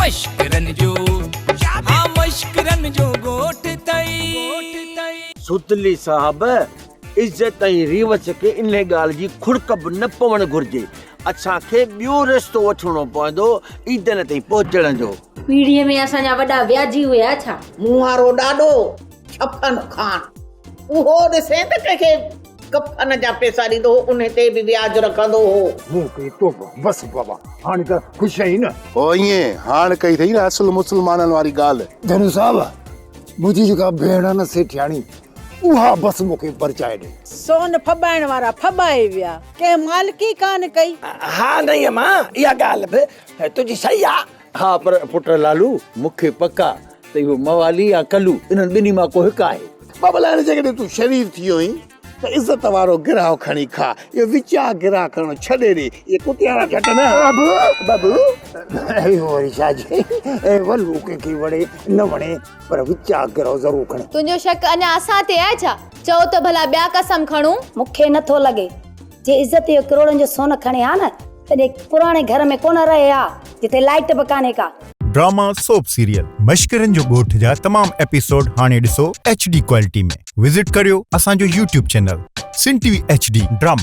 مشڪرن جو ها مشڪرن جو ڳوٺ ٿئي. سوتلي صاحب، عزت ۽ ريوس کي انهي ڳالهه جي کڙڪ به نه پوڻ گهرجي. اسان کي ٻيو رستو وٺڻو پوندو عيدن تائين پهچڻ جو. پيڙهيء ۾ اسان جا وڏا وياجي هيا ڇا؟ مون وارو ڏاڏو ڇپن خان اهو ڏسين ته ڪنهن کي ڪفن جا پئسا ڏيندو هو، انهي تي به وياج رکندو هو. مون ڪئي توبه، بس بابا هاڻي ته خوش آهين نه؟ هو ائين، هاڻ ڪئي اٿئي نه اصل مسلمانن واري ڳالهه. ڌنو صاحب، منهنجي جيڪا ڀيڻ آهي نه سيٺياڻي، اها بس مون کي پرچائي ڏي. سون ڦٻائڻ وارا ڦٻائي ويا، ڪنهن مالڪي ڪانه ڪئي. ها نئين امان، اها ڳالهه به تنهنجي صحيح آ. ها پر پٽ لالو، مون کي پڪ آ ته اهو موالي يا ڪلو انهن ٻنهي مان ڪو هڪ آهي. بابا هاڻي جيڪڏهن تون شريف ٿي ويو آهين ته عزت وارو گراهه کڻي کاء، اهو وچان گراهه کڻڻ ڇڏي ڏي، اهي ڪتي وارا جهٽ نه. بابو بابو اهو وري ڇا جي ولو ڪنهن کي وڻي نه وڻي پر وچان گراهه ضرور کڻي. تنهنجو شڪ اڃا اسان تي آهي ڇا؟ چئو ته ڀلا ٻيا قسم کڻون. مون کي نه ٿو لڳي جي عزت اهو ڪروڙن جو سون کڻي ها نه تڏهن پراڻي گهر ۾ ڪونه رهي ها جتي لائيٽ به ڪانهي ڪا. ڊراما سوپ سيريل مشڪرن جو ڳوٺ جا تمام ايپيسوڊ هاڻي ڏسو ايڇ ڊي ڪوالٽي ۾ وزٽ ڪريو اسان جو YouTube channel Sindh T V H D drama.